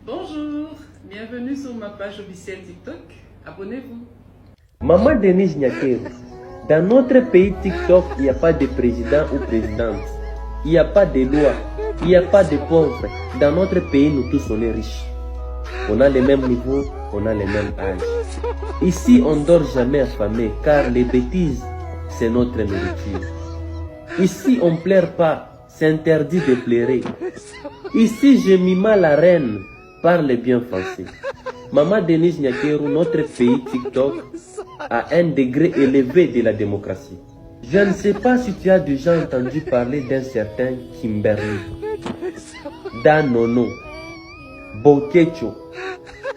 Bonjour, bienvenue sur ma page officielle TikTok. Abonnez-vous. Maman Denise Nyakeru, dans notre pays TikTok, il n'y a pas de président ou présidente. Il n'y a pas de loi. Il n'y a pas de pauvres. Dans notre pays, nous tous, on est riches. On a le même niveau, on a le même âge. Ici, on dort jamais affamé, car les bêtises, c'est notre nourriture. Ici, on ne pleure pas, c'est interdit de pleurer. Ici, je mima la reine, parle bien français. Maman Denise Nyakeru, notre pays TikTok, a un degré élevé de la démocratie. Je ne sais pas si tu as déjà entendu parler d'un certain Kimberly, Danono, Bokecho,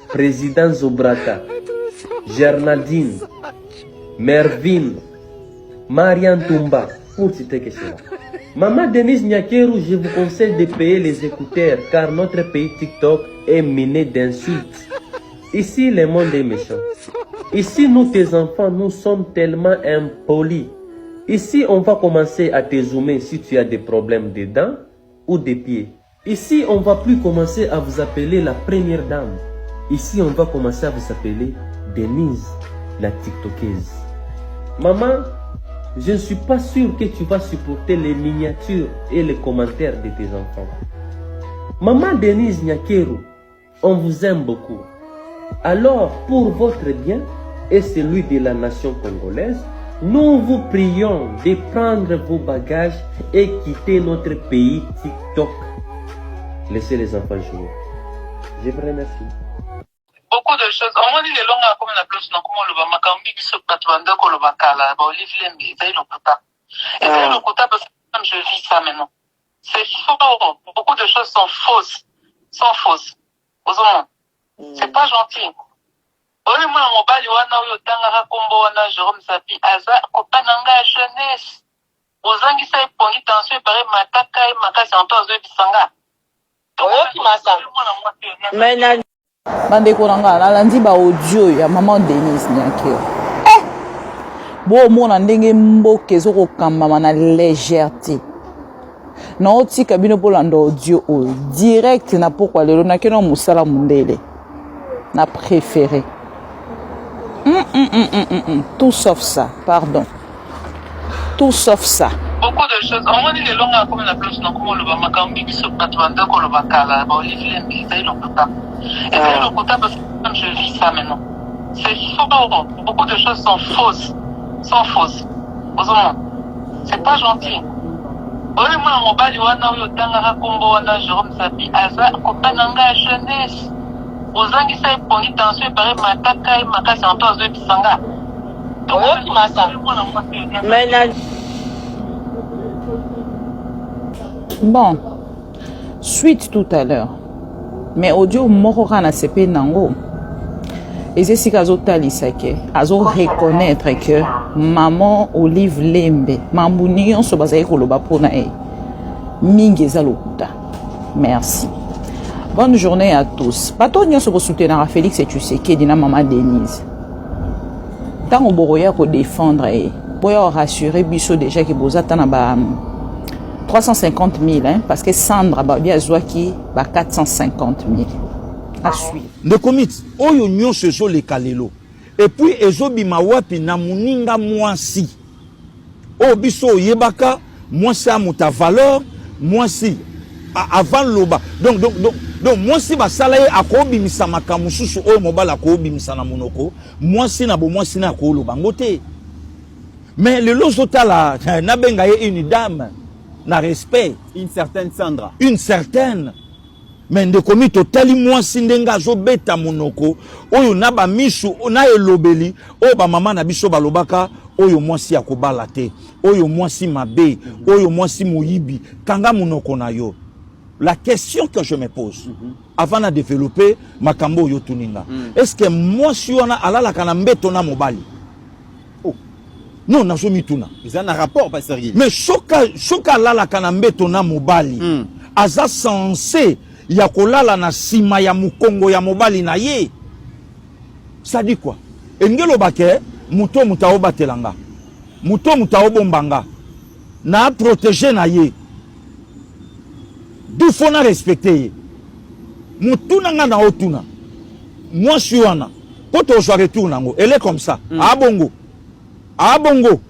Président Zobrata, Gernaldine, Mervyn, Marianne Toumba, pour citer que cela. Maman Denise Nyakeru, je vous conseille de payer les écouteurs car notre pays TikTok est miné d'insultes. Ici, le monde est méchant. Ici, nous, tes enfants, nous sommes tellement impolis. Ici, on va commencer à te zoomer si tu as des problèmes de dents ou des pieds. Ici, on va plus commencer à vous appeler la première dame. Ici, on va commencer à vous appeler Denise, la TikTokeuse. Maman, je ne suis pas sûr que tu vas supporter les miniatures et les commentaires de tes enfants. Maman Denise Nyakeru, on vous aime beaucoup. Alors, pour votre bien et celui de la nation congolaise, nous vous prions de prendre vos bagages et quitter notre pays TikTok. Laissez les enfants jouer. Je vous remercie. Beaucoup de choses. Omoni lelo nga nakomi na place nakoma oloba makambo mingi biso bato banda koloba kala ba Olive Lembe ezali lokuta. Ezali lokuta parce que je vis ça maintenant. C'est faux. Beaucoup de choses sont fausses. Sont fausses. Ozomona. C'est pas gentil. Oyo mwana mobali wana oyo otangaka kombo wana Jerome Sapi aza copain na nga ya jeunesse. Ozangisa ye pongi tension epare mataka ye makasi anto azoyebisa nga. Oyoki masanga. Mais na Bandeko na nga nalandi ba audio ya maman Denise Nyakeru. Eh! Bomona ndenge mboka ezokokambama na légèreté. Naotika bino bolanda audio oyo direct na pokwa lelo nakenda mosala mondele na préféré. Mm, mm, mm, mm, mm, mm. Tout sauf ça, pardon. Tout sauf ça. Beaucoup de choses. Omoni lelo nga nakomi na place nakoma oloba makambo mingi biso bato banda koloba kala ba Olive Lembe ezali lokuta. Ezali lokuta parce que je vis ça maintenant. C'est faux. Beaucoup de choses sont fausses. Sont fausses. Ozomona. C'est pas gentil. Oyo mwana mobali wana oyo otangaka kombo wana Jerome Sapi aza copain na nga ya jeunesse. Ozangisa ye pongi tension epare mataka ye makasi anto azoyebisa nga. Oyoki masanga. Mais na Bon, suite tout à l'heure. Mais audio moko kaka nasepeli nango eza esika azotalisa ke azo reconnaître que maman Olive Lembe mambu nyonso bazali koloba mpo na ye mingi eza lokuta. Merci. Bonne journée à tous. Bato nyonso bosoutenaka Félix Tshisekedi na maman Denise. Ntango bokoya kodefendre ye, boya korassurer biso déjà ke boza ata na ba 350 000 hein, parce que Sandra babi azwaki ba 450 000. À suivre. Ndeko Mitz, oyo nyonso ezoleka lelo et puis ezobima wapi na moninga mwasi oyo biso oyebaka mwasi ya moto ya valeur mwasi avant loba donc, donc, donc, Donc mwasi basala ye akobimisa makambo mosusu oyo mobali akobimisa na monoko, mwasi na bomwasi na akoloba yango te. Mais lelo ozotala, nabenga ye une dame na respect. Une certaine Sandra. Une certaine. Mais ndeko mi totali mwasi ndenge azobeta monoko oyo na bamisu na elobeli oyo bamama na biso balobaka, oyo mwasi ya kobala te, oyo mwasi mabe, oyo mwasi moyibi, kanga monoko na yo. La question que je me pose avant na développer makambo oyo tuninga, est-ce que mwasi wana alalaka na mbeto na mobali? Oh. Non, nazomituna. Eza na rapport, pasteur Guy. Mais soki alalaka na mbeto na mobali, aza censé ya kolala na nsima ya mokongo ya mobali na ye. Ça dit quoi? Elingi eloba ke moto moto aobatela nga, moto moto aobomba nga, na protege na ye, du faut na respecte ye. Motuna nga na otuna mwasi wana mpo tozwa retour nango, elle est comme ça. Abongo abongo,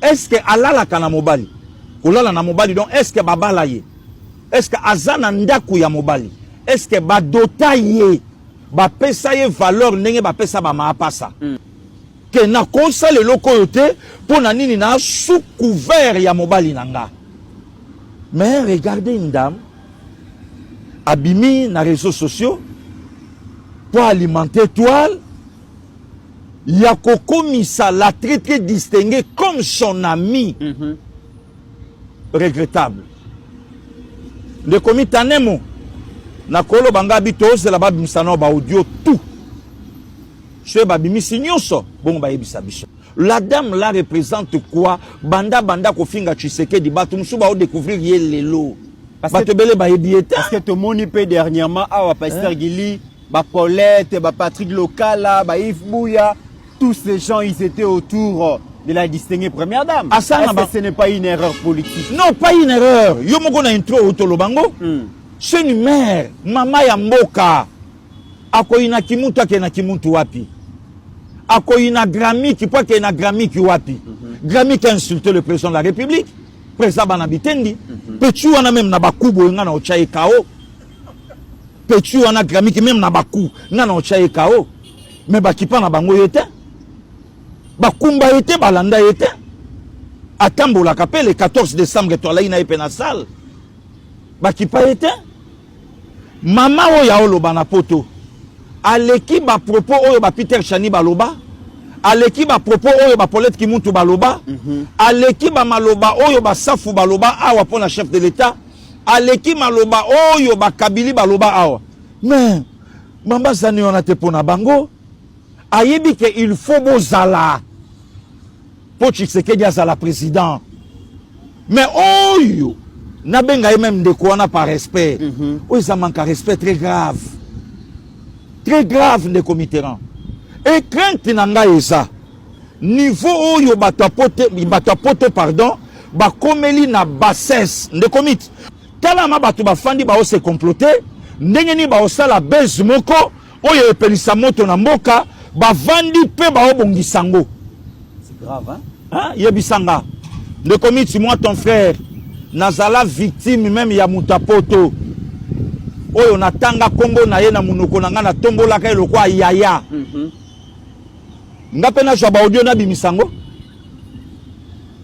est ce que alalaka na mobali? Kolala na mobali, donc est ce que babala ye? Est ce que aza na ndako ya mobali? Est ce que badota ye, bapesa ye valeur ndenge bapesa bamaapasa? Ke nakosala eloko oyo te mpo na nini? Na sous couvert ya mobali na nga. Mais regardez une dame abimi na réseaux sociaux pour alimenter toile ya kokomisa la très très distinguée comme son ami. Regrettable, ndeko mitanemo. Nakoloba nga bi tozela babimisa nao baaudio tout. Soki babimisi nyonso bongo, bayebisa biso la dame là représente quoi. Banda banda kofinga Tshisekedi, bato mosusu baodécouvrir ye lelo, bato ebele bayebi ye te. Parce que tomoni mpe dernièrement awa, pasteur Gili, bapaulette, bapatrick Lokala, baYves Bouya, tous ces gens, ils étaient autour de la distinguée première dame. Ah, ça, Est-ce que ce n'est pas une erreur politique? Non, pas une erreur. Yo moko na intro oyo toloba ngo. C'est une mère, mama ya mboka. Akoyina kimuntu, akende na kimuntu wapi? Akoyina Gramiki mpo akende na Gramiki wapi? Gramiki a insulté le président de la République, président bana bitendi. Petit wana, même na bakubu oyo nga na otya ye kao. Petit wana Gramiki, même na baku nga na otya ye kao. Mais bakipa na bango ye te, bakumba ye te, balanda ye te. Atambolaka mpe le 14 décembre, toalaki na ye mpe na salle, bakipa ye te. Mama oyo aoloba na poto aleki bapropos oyo bapeter Chani baloba, aleki bapropos oyo bapaulette Kimuntu baloba, aleki bamaloba oyo basafu baloba awa mpo na chef de l'État, aleki maloba oyo bakabili baloba awa. Mais mama azani wana te mpo na bango. Ayebi ke il faut bozala mpo Tshisekedi azala président. Mais oyo nabenga ye même ndeko wana par respect, oyo eza manque à respect très grave, très grave, ndeko Mitterrand. E crainte na ngai eza niveau oyo bato ya pote, bato ya poto, pardon, bakomeli na bassesse. Ndeko Miti, talama bato bafandi baose comploter ndenge nini baosala base moko oyo epelisa moto na mboka. Bavandi mpe baobongisa yango. C'est grave, hein? Hein? Yebisa nga, ndeko Miti, moi ton frère, nazala victime même ya moto ya poto oyo natanga nkombo na ye na monoko na ngai, natombolaka ye lokwa yaya. Nga mpe nazwa baaudio nabimisa yango,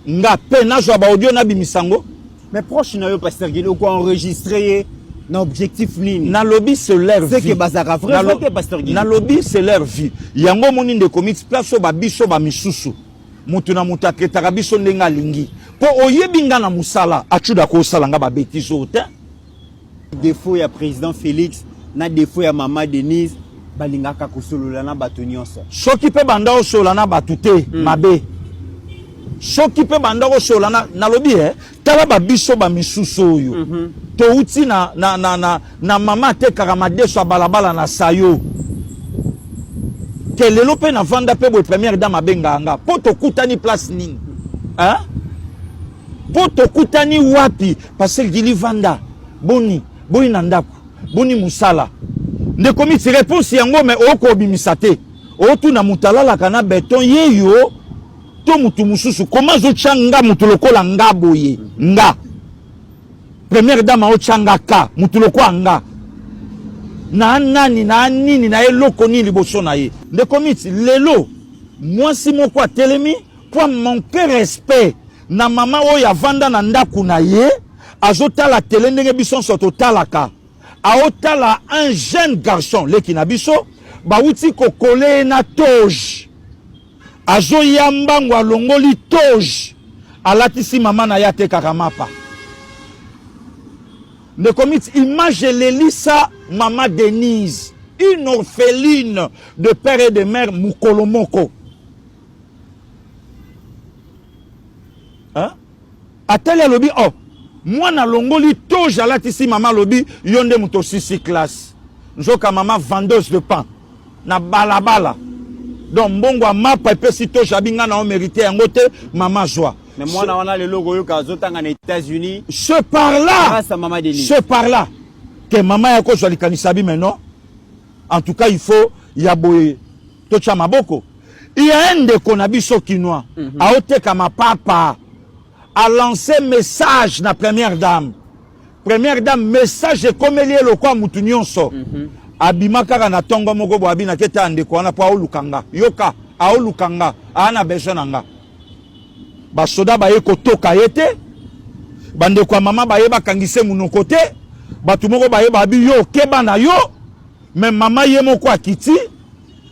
nga mpe nazwa baaudio nabimisa yango. Mais proche na yo, pasteur Gili, oko enregistré ye na objectif nini? Nalobi c'est leur C'est vie. que bazalaka vrai vrai te, pasteur Gili. Nalobi c'est leur vie. Yango omoni, ndeko Miti, place oyo babiso bamisusu, moto na moto atraitaka biso ndenge alingi, mpo oyebi nga na mosala acuda kosala nga babêtises oyo te. Défaut ya président Félix na défaut ya mama Denise, balingaka kosolola na bato nyonso. Soki mpe banda osola na bato te, mabe. Soki mpe banda kosola na, nalobi e tala babiso bamisusu oyo touti na mama atekaka madeso ya balabala na sayo ke lelo mpe navanda mpe boye, première dame abengaka nga mpo tokutani place nini, hein? Mpo tokutani wapi? Parce Gili vanda boni boni na ndako, boni mosala. Ndeko Miti, réponse yango me okobimisa te. Otuna moto alalaka na beton ye yo to motu mosusu, koma azotya nga motu lokola nga boye, nga première dame aotya nga ka motu lokola nga. Na nani, na nini, na eloko nini liboso na ye? Ndeko Miti, lelo mwasi moko atelemi mpo amanque respect na mama oyo avanda na ndako na ye, azotala tele ndenge biso nyonso totalaka. Aotala un jeune garçon leki na biso, bawuti kokole ye na toge. Azoya mbangu alongoli toge alatisi mama na ye atekaka mapa. Ndeko Mitz, image elelisa mama Denise, une orpheline de père et de mère mukolo moko. Hein? Atali alobi oh mwana alongoli toge alatisi mama alobi yo nde moto osisi classe. Nzoka mama vendeuse de pain na balabala. Donc mbongo ya mapa epesi toge abi nga na o merite yango te mama zwa. Mais mwana wana lelo okoyoka azotanga na États-Unis. Ce par là. Grâce à maman Denise. Ce par là que maman ya kozwa likanisi abi mais non. En tout cas il faut ya boye totya maboko. Il y a un ndeko na biso kinois mm -hmm. aoteka mapapa a lancé message na première dame. Première dame message ekomeli ye lokwa mutu nyonso. Mm -hmm. Abima kaka na tongo moko bo abina keta ndeko wana po aoluka nga. Yoka aoluka nga, aa na besoin na nga. Basoda baye kotoka ye te, bandeko ya mama baye bakangise monoko te, bato moko baye babi yo keba na yo, me mama ye moko akiti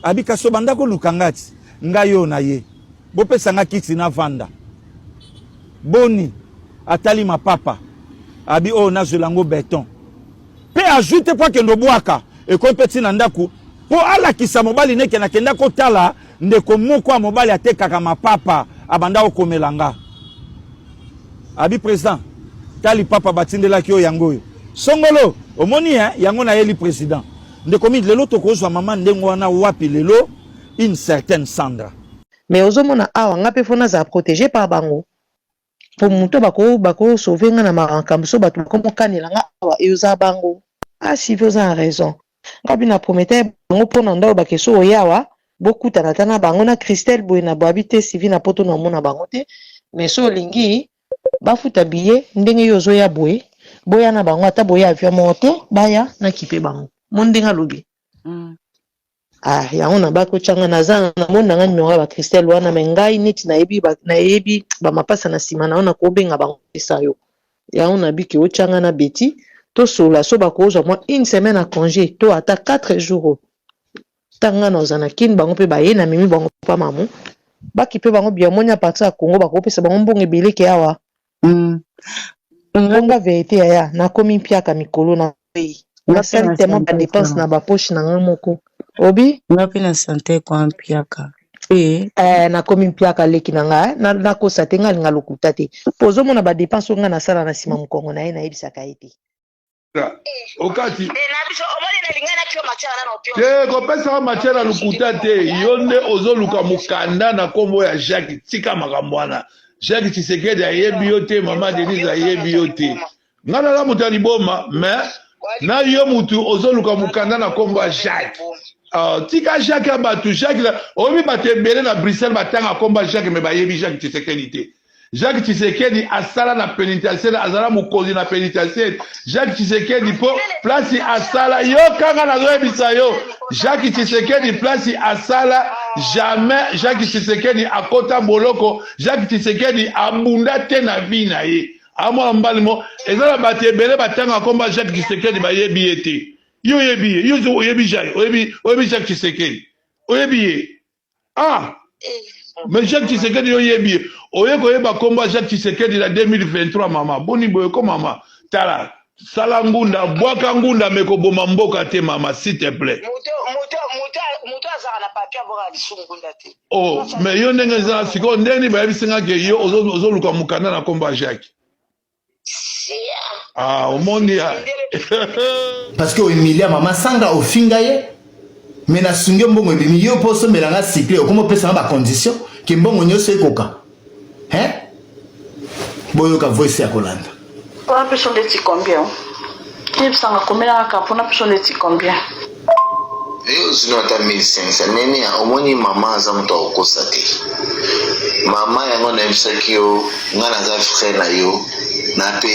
abi kasi obanda koluka nga ti ngai oyo na ye bopesa nga kiti navanda boni atali mapapa abi oyo nazwela yango beton mpe azwi te mpo akende obwaka ekomi mpe ntina ndako mpo alakisa mobali neke nakenda kotala ndeko moko ya mobali atekaka mapapa abanda kokomela nga abi president ta lipapa batindelaki yo yango oyo songolo omoni eh, yango nayeli president ndeko mingi lelo tokozwa mama ndenge wana wapi lelo une certaine Sandra Mais ozomona awa nga pe faut nazala protege par bango po moto bako bako sauver nga na makambo so bato bakomokanela nga awa eza bango. Ah Sylvie oza na raison nga bi na prometa bango po na ndao bake so oye awa bokutana ata na bango na Christelle boye na boye abi te Sylvie na poto na omona bango te mais so olingi bafuta billet ndenge yo ozoya boye boya na bango ata boye avion moko te baya na kipe bango moni ndenge alobi. Ah yango na bako tshanga naza na moni na nga numero ya ba Christelle wana mais ngai neti nayebi ba nayebi ba mapasa na sima na yo na kobenga bango pesa yo yango na biki otshanga na Betty tosolola so bakozwa mwa une semaine ya congé to ata 4 jours oyo ntango nga naoza na kin bango mpe baye na memi bango pa mamu bakipe bango bien omoni a partir ya Congo bakopesa bango mbongo ebele ke awa Mm. Nga verite yaya nakomi mpiaka mikolo na kweyi Nga pe nasali na tellement ba sante depense kwa. na ba poche na nga moko obi Nga pe na sante kwa mpiaka. Pe eh nakomi mpiaka leki na nga eh, na nakosa te nga alinga lokuta te po ozomona ba depense oyo nga nasala na sima mokongo na ye nayebisaka ye te. Okati te kopesaka matière ya lokuta te yo nde ozoluka mokanda na nkombo ya Jacques tika makambo wana Jacques Tshisekedi ayebi yo te mama Denise ayebi yo te ngai naza moto ya liboma mais na yo mutu ozoluka mokanda na nkombo ya Jacques uh, tika Jacques ya bato Jacques oyebi bato ebele na Bruxelles batanga nkombo ya Jacques mais bayebi Jacques Tshisekedi te Jacques Tshisekedi asala na penitentiaire, azala mokonzi na penitentiaire. Jacques Tshisekedi po place asala yo kanga nazoyebisa yo. Jacques Tshisekedi place asala jamais Jacques Tshisekedi akota boloko. Jacques Tshisekedi abunda te na vie na ye. Amwana mobali mo eza na bato ebele batanga komba Jacques Tshisekedi bayebi ye te. Yo oyebi ye, yo oyebi Jacques, oyebi oyebi Jacques Tshisekedi. Oyebi ye. Ah mais Jacques Tshisekedi yo yebi ye oye koyeba kombo ya Jacques Tshisekedi na 2023 mama boni boye ko mama tala sala ngunda bwaka ngunda me koboma mboka te mama s'il te plaît moto azalaka na papier abwaka lisusu ngunda te oh mais yo ndenge eza sikoyo ndenge nini bayebisi nga ke yo ozoluka mokanda na kombo ya Jacques Ah, omoni ah. Parce que ohumilia mama Sandra ofinga ye mais na sungi yo mbongo ebimi yo mpo osombela nga cycle okoma opesa nga ba condition ke mbongo nyonso ekoka hein boyoka voice ya kolanda Pona peso ndeti combien? Yebisa nga komela nga kaka pona peso ndeti combien? Yo ozwi ata 1500 nene omoni mama aza moto akokosa te mama yango nayebisaki yo nga naza frère na yo na pe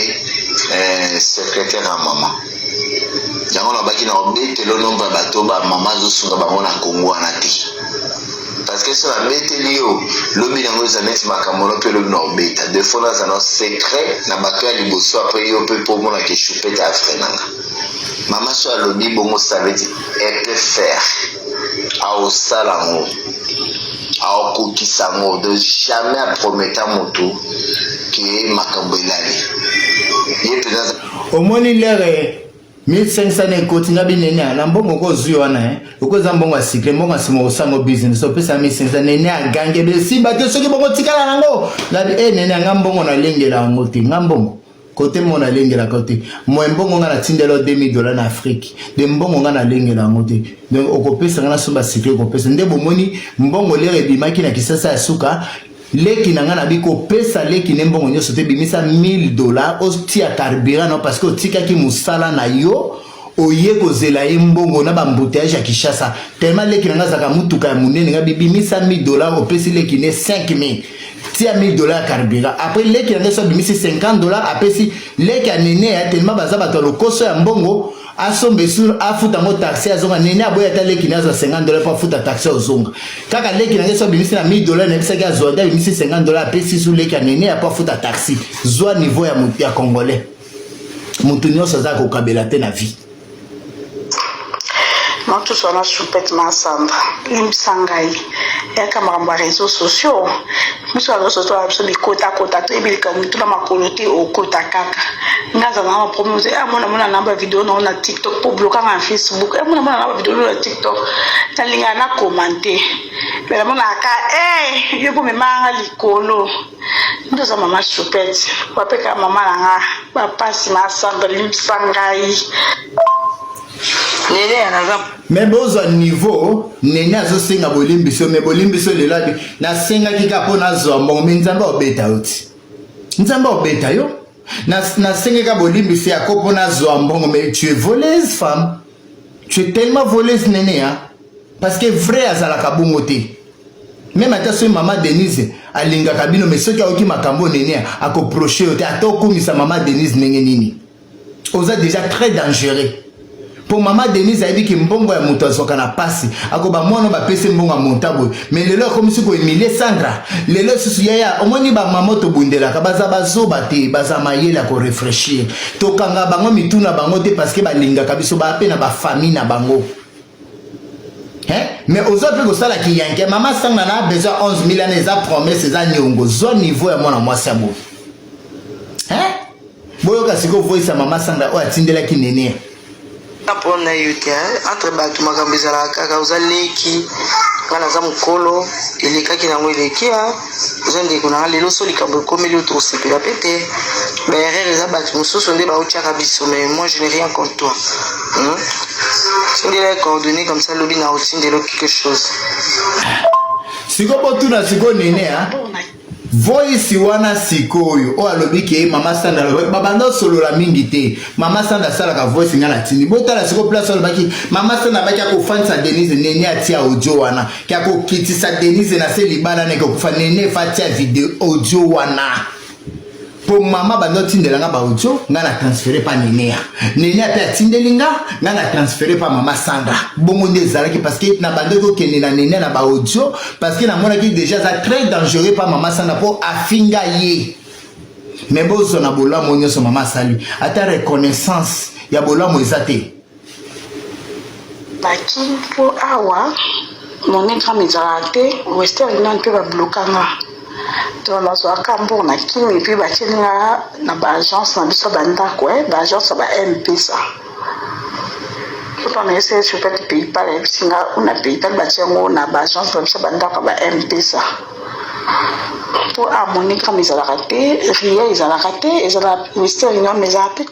eh, secrétaire ya mama. Yango nalobaki nakobetelo nombre ya bato ba mama azosunga bango na Congo wana te. Parce que soki nabeteli yo lobi nango eza neti makambo no mpe lobi na obeta. De fois naza na secret na bato ya liboso après yo mpe mpo omona ke choupette ya vrai nanga. Mama so alobi bongo ça veut dire elle peut faire. Aosala yango. Aokokisa yango. Donc jamais aprometa motu ke makambo elali. Ye mpenza Omoni lere 1500 na ekoti nga binene na mbongo oko ozwi wana eh. Oko eza mbongo ya sikle mbongo ya nsima okosango business opesa 1500 nene agangi ebe esimba te soki bongo tikala nango ngabi e eh, nene nga mbongo nalengela yango te nga mbongo kote mo nalengelaka te moye mbongo nga natindela yo 2000 dollars na afrique de mbongo nga nalengela yango te donc okopesa nga nasomba sikle okopesa nde bomoni mbongo lere ebimaki na kisasa ya suka Leki na nga nabi kopesa leki ne mbongo nyonso te bimisa 1000 dollars otia carburant no parce que otikaki mosala na yo oye kozela ye mbongo na ba embouteillage ya Kinshasa tellement leki na nga azalaka mutuka ya munene nga bibimisa 1000 dollars opesi leki ne 5000 tia 1000 dollars ya carburant après leki na nga so abimisi 50 dollars apesi leki ya nene ya tellement baza bato ya lokoso ya mbongo asomba esu afuta yango taxi azonga nene aboyi ata leki na azwa 50 dollar mpo afuta taxi ozonga kaka leki na ngai so abimisi na 1000 dollar nayebisaki azwa nde abimisi 50 dollar apesi su leki ya nene ya mpo afuta taxi zwa niveau ya, ya congolais moto nyonso aza kokabela te na vie Motusu wana choupette ma Sandra limbisa ngai yaka makambo ya réseaux sociaux biso ya réseaux sociaux biso bikotakota toyebi likambo mitu na makolo te okota kaka nga azala na baproblème te amona mona na bavideo nango na tiktok mpo blokanga na facebook amona mona na bavideo na tiktok nalingaka na commente me namonaka e yo mpo memanga likolo nde oza mama choupette bapeka mama na nga bapasi ma Sandra limbisa ngai Nene naza me bozwa niveau nene azosenga bolimbiso me bolimbiso lelo abi nasengaki kaka mpo nazwa mbongo me nzambe aobeta yo ti nzambe aobeta yo nasengaki kaka bolimbisi yako mpo nazwa mbongo me tu es voleuse femme tu es tellement voleuse nene ya parce que vrai azalaka bongo te meme ata soki mama denise alingaka bino me soki ayoki makambo nene akoproche yo te ata okumisa mama denise ndenge nini oza déjà très dangereux mpo mama denise ayebi ke mbongo ya moto azwaka na pasi akoba mwana bapesi mbongo ya monta boye me lelo akomisi kohumilie sandra lelo lisusu yaya omoni bamama tobundelaka baza bazoba te baza mayele ya korefrechir tokanga bango mitu na bango te parceke balingaka biso baa mpe na bafamille na bango Hein? Mais oza pe kosala kiyanke mama sanga na besoin 11 000 ana eza promesse eza niongo zwa niveau ya mwana mwasi ya boye hein? Boyoka sikoyo voice ya mama sanga oyo atindelaki nene na problème na yo te entre bato makambo ezalaka kaka oza leki nga naza mokolo elekaki nango eleki oza ndeko na nga lelo so likambo ekomeli yo tokosepela pe te ba erreur eza bato mosusu nde baotiaka biso mais moi je n'ai rien contre toi hmm? tindela ye coordonnées comme ça lobi na otindela quelque chose siko botuna siko nene a voice wana sikoyo oyo alobi ke mama sanda alobaki babanda osolola mingi te mama sanda asalaka voice ngai natindi botala sikoyo place alobaki mama sanda abaki akofandisa denise nene atia audio wana ke akokitisa denise na se libala neke okufa nene efa atia video audio wana po mama banda otindela nga baaudio nga na transfere pa nenea nenea mpe atindeli nga nga na transfere pa mama sandra bongo nde ezalaki parce que na bandaki okende na nenea na baaudio parce que namonaki déjà aza très dangereux pa mama sandra mpo afinga ye me bozwa na bolamu nyonso mama asali ata reconnaissance ya bolamu eza te Na kin po awa MoneyGram ezalaka te western union pe ba bloka nga donc nazwaka mbongo na kin et puis batieli nga na ba agence na biso ba ndako eh ba agence ya ba mpesa papa na yebisi ye surtout paypal ayebisi nga na paypal batie yango na ba agence na biso ba ndako ya ba mpesa po awa MoneyGram ezalaka te ria ezalaka te ezalaka western union mais ezalaka pe.